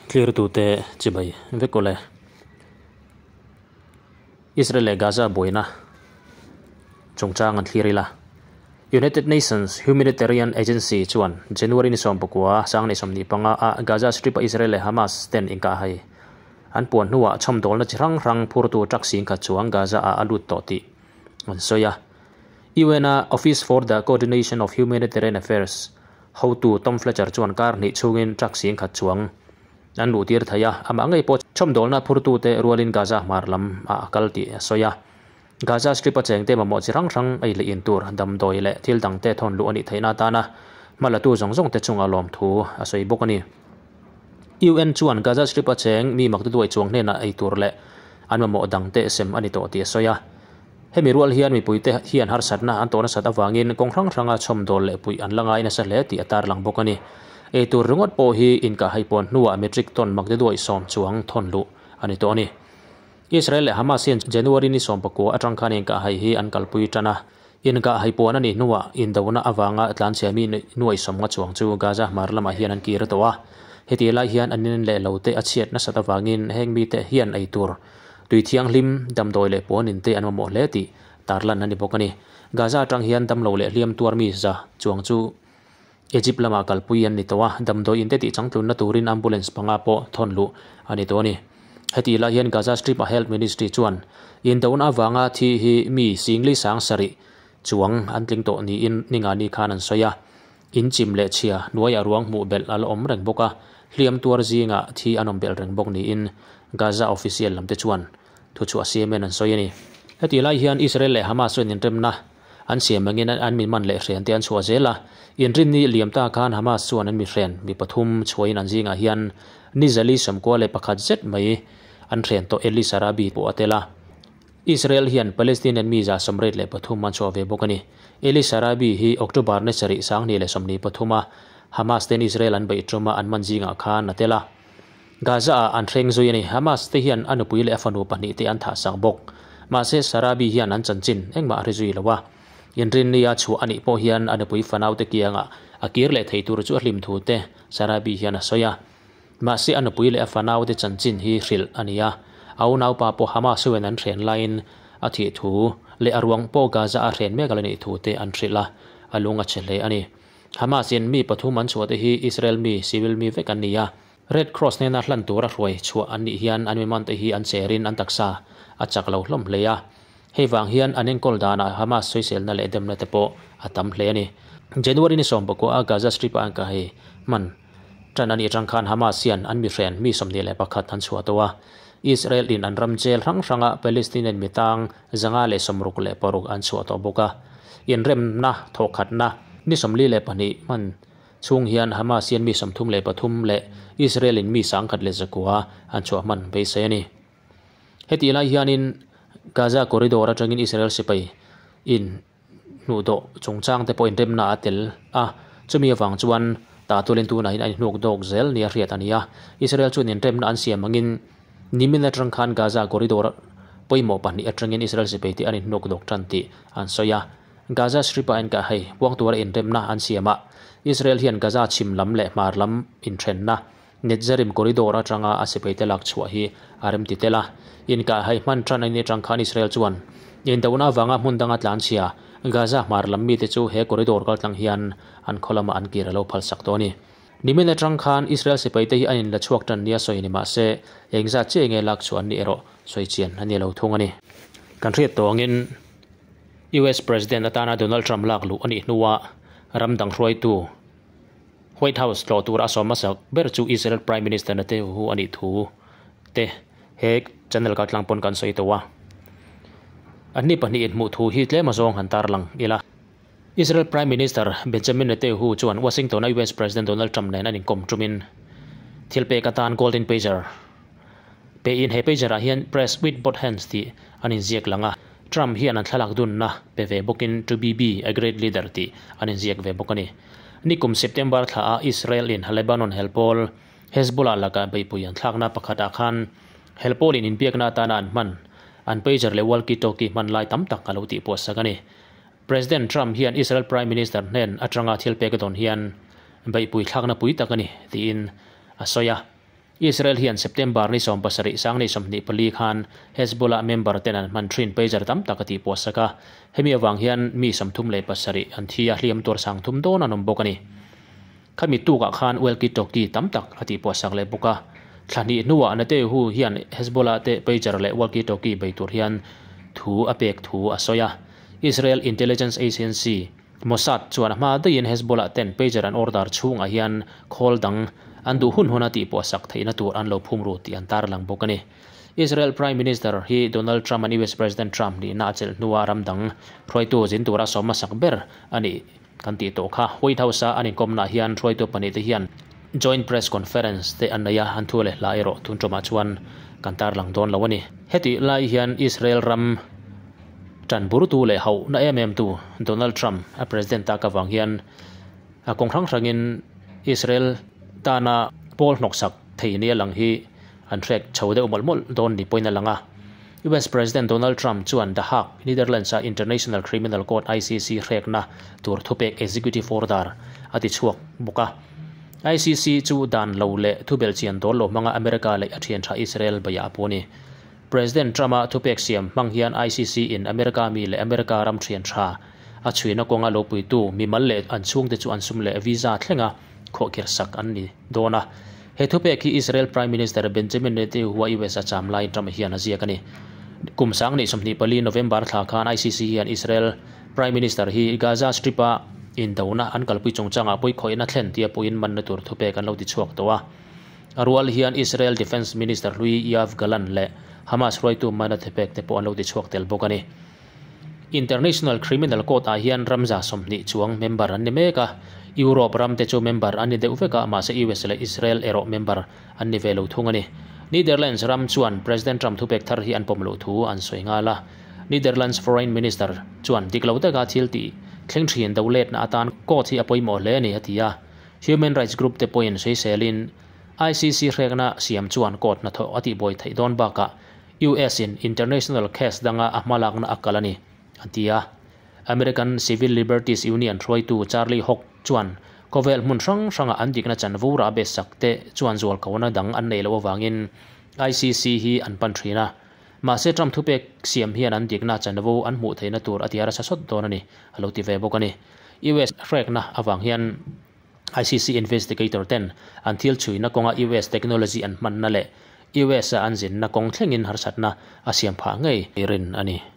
Thlirtute chibai vek awle. Israel leh Gaza buaina chungchang an thlir ila. United Nations Humanitarian Agency chuan January ni 19 2025 a Gaza Strip a Israel leh Hamas ten inkahhai an puan hnuah chhawmdawlna chi hrang hrang phurtu truck 10,000 chuang Gaza ah a lut tawh tih an sawi a. UN a Office for the Coordination of Humanitarian Affairs hotu Tom Fletcher chuan kar hnih chhungin truck 10,000 chuang an luhtir thei a, amah ngei pawh chhawmdawlna phurtute rualin Gaza hmar lam ah a kal tih a sawi a. Gaza Strip a chengte mamawh chi hrang hrang ei leh in tur, damdawi leh thil dangte thawn luh a nih theihna atana hmalatu zawng zawngte chunga lawmthu a sawi bawk a ni. UN chuan Gaza Strip a cheng mi maktuduai chuang hnenah ei tur leh an mamawh dangte sem a ni tawh tih a sawi a. Hemi rual hian mipuite hian harsatna an tawh nasat avangin kawng hrang hranga chhawmdawl leh puih an la ngai nasa hle tih a tarlang bawk a ni. Ei tur ringawt pawh hi inkahhai pawn hnuah metric ton maktuduai 10 chuang thawn luh a ni tawh a ni. Israel leh Hamas hian January ni 19 atang khan inkahhai hi an kalpui tan a. Inkahhai puan a nih hnuah indona avanga tlanchhia mi nuai 50 chuang chu Gaza hmar lamah hian an kir tawh a. Heti lai hian an in leh lo te a chhiat nasat avangin heng mite hian ei tur tui thianghlim, damdawi leh puan in te an mamawh hle tih tarlan a ni bawk a ni. Gaza atang hian damlo leh hliam tuar mi za chuang chu Egypt lamah kalpui an ni tawh a, damdawi in te tih changtlunna turin ambulance panga pawh thawn luh a ni tawh a ni. Heti lai hian Gaza Strip a Health Ministry chuan indona avanga thi hi mi 7,000 chuang an tling tawh niin ningani khan an sawi a. In chim leh chhia hnuaiah ruang hmuh belh a la awm reng bawk a, hliam tuar zingah thi an awm belh reng bawk niin Gaza official lamte chuan thuchhuah siamin an sawi a ni. Heti lai hian Israel leh Hamas chuan inremna an siam angin an mi man leh hren te an chhuah zel a. Inrinni liam ta khan Hamas chuan an mi hren mi pathum chhuahin an zingah hian ni 491 zet mai an hren tawh Eli Sarabi pawh a tel a. Israel hian Palestinian mi 183 an chhuah ve bawk a ni. Eli Sarabi hi October ni 7 2023 a Hamas ten Israel an beih tuma an man zingah khan a tel a. Gaza ah an hreng zui a ni. Hamas te hian a nupui leh a fanu pahnih te an thah sak bawk. Mahse Sarabi hian an chanchin engmah a ri zui lo a. Inrinni a chhuah a nih pawh hian a nupui fanau te kiangah a kir leh thei tur chu a hlim thu te Sarabi hian a sawi a. Mahse a nupui leh a fanau te chanchin hi hrilh a ni a. A unaupa pawh Hamas hoin an hren laiin a thih thu leh a ruang pawh Gaza a hren mek a la nih thu te an hrilh a, a lung a chhe hle a ni. Hamas in mi pathum an chhuah te hi Israel mi, civil mi vek an ni a. Red Cross hnena hlan tura hruai chhuah an nih hian an miman te hi an cherin an taksa a chak lo hlawm hle a. Hei vang hian an enkawl danah Hamas sawiselna leh demna te pawh a tam hle a ni. January ni 19 a Gaza Strip a an kahei hman tan a nih atang khan Hamas hian an mi hren mi 21 an chhuah tawh a. Israel in an ram jail hrang hranga Palestinian mi tang 166 an chhuah tawh bawk a. Inremna thawhkhatna ni 42 hman chhung hian Hamas hian mi 33 leh Israel in mi 1,100 an chhuah hman beisei a ni. Heti lai hianin Gaza corridor atangin Israel sipai in hnuhdawh chungchang te pawh inremna a tel a, chumi avang chuan tahtulin tunah hian a inhnuk dawk zel nia hriat a ni a. Israel chuan inremna an siam angin nimin atang khan Gaza corridor pawimawh pahnih atangin Israel sipai te an inhnuk dawk tan tih an sawi a. Gaza Strip a enkah hei puang tura inremna an siam a, Israel hian Gaza chhim lam leh hmar lam inthenna Netzarim corridor atanga a sipai te lak chhuah hi a rem ti tel a. Inkah hei hman tan a ni atang khan Israel chuan indona avanga hmun danga tlanchhia Gaza hmar lam mite chu he corridor kaltlang hian an khaw lamah an kir a lo phalsak tawh a ni. Nimin atang khan Israel sipai te hi an inla chhuak tan nia sawi ni mahse engzat chiah nge lak chhuah an nih erawh sawi chian a ni lo thung a ni. Kan hriat tawh angin US President atana Donald Trump lak luh a nih hnuah ram dang hruaitu White House tlawh tur a sawm hmasak ber chu Israel Prime Minister Netanyahu a nih thu te he channel kaltlang pawn kan sawi tawh a. Anni pahnih inhmuh thu hi tlem a zawng han tarlang ila. Israel Prime Minister Benjamin Netanyahu chuan Washington a US President Donald Trump nen an inkawm tumin thil pek atan Golden Pager pe in he pager ah hian Press with both hands tih an inziak lang a. Trump hian an thlalak dunna pe ve bawkin To be be a great leader tih an inziak ve bawk a ni. Nikum September thla a Israel in Lebanon helpawl Hezbollah lakah beihpui an thlakna pakhatah khan helpawl in inbiakna atana an hman an pager leh walkie-talkie hman lai tam tak a lo tih pawh sak a ni. President Trump hian Israel Prime Minister hnen atanga thil pek dawn hian beihpui thlakna pui tak a ni tiin a sawi a. Israel hian September ni 17 2024 khan Hezbollah member ten an hman thin pager tam tak a tihpuah sak a, hemi avang hian mi 37 an thi a, hliam tuar 30 dawn an awm bawk a ni. Khami tukah khan walkie-talkie tam tak a tihpuah sak leh bawk a. Thla hnih hnuah Netanyahu hian Hezbollah te pager leh walkie-talkie bei tur hian thu a pek thu a sawi a. Israel Intelligence Agency, Mossad, chuan a hma daihin Hezbollah ten pager an order chhungah hian khawl dang an duh hun huna tihpuah sak theihna tur an lo phum ru tih an tarlang bawk a ni. Israel Prime Minister hi Donald Trump an US President Trump nihna a chelh hnua ram dang hruaitu zin tura sawm hmasak ber a nih kan tih tawh kha. White House-a an inkawmnaah hian hruaitu pahnihte hian Joint Press Conference te an nei a, an thu leh hla erawh tun tumah chuan kan tarlang dawn lo a ni. Hetih lai hian Israel ram Tan burtu leh hauhna em em tu Donald Trump a president tak avang hian a kawng hrang hrangin Israel tana pawl hnawksak thei nia lang hi an hrek chho deuh mawlh mawlh dawn ni pawhin a lang a. US President Donald Trump chuan The Hague, Netherlands-a International Criminal Court, ICC, hrekna tur thupek executive order a ti chhuak bawk a. ICC chu dan lo leh thubelhchian dawl lo hmanga America leh a thiantha Israel beiah a pu a ni. President Trump-a thupek siam hmang hian ICC in America mi leh America ram thian tha a chhuina kawnga lo puitu mimal leh an chhungte chu an sum leh visa thlenga khawhkhirh sak an ni dawn a. He thupek hi Israel Prime Minister Benjamin Netanyahu-a US a cham laiin Trump hian a ziak a ni. Kum 2024 November thla khan ICC hian Israel Prime Minister hi Gaza Strip-a indona an kalpui chungchangah pawikhawihna thlen tia pawhin manna tur thupek an lo tichhuak tawh a. A rual hian Israel Defence Minister hlui Yoav Gallant leh Hamas hruaitu Mana Thepek te pawh an lo tichhuak tel bawk a ni. International Criminal Court ah hian ramza 20 chuang member an ni mek a, Europe ram te chu member an ni deuh vek a, mahse US leh Israel erawh member an ni ve lo thung a ni. Netherlands ram chuan President Trump thupek thar hi an pawm loh thu an sawi nghal a. Netherlands Foreign Minister chuan dik lo taka thil tih thleng thin do letna atan court hi a pawimawh hle a ni a ti a. Human rights group te pawhin sawiselin ICC hrekna siam chuan court hnathawh a tihbuai theih dawn bakah US in international case danga a hmalakna a kal a ni, a ti a. American Civil Liberties Union hruaitu Charlie Hock chuan khawvel hmun hrang hranga an dikna chanvo rah bet sak te chuan zualkona dang an neih loh avangin ICC hi an pan thin a. Mahse Trump thupek siam hian an dikna chanvo an hmuh theihna tur a ti harsa sawt dawn a ni, a lo ti ve bawk a ni. US hrekna avang hian ICC investigator ten an thil chhuina kawnga US technology an hmanna leh US a an zinna kawng thlengin harsatna a siam phah ngei rin a ni.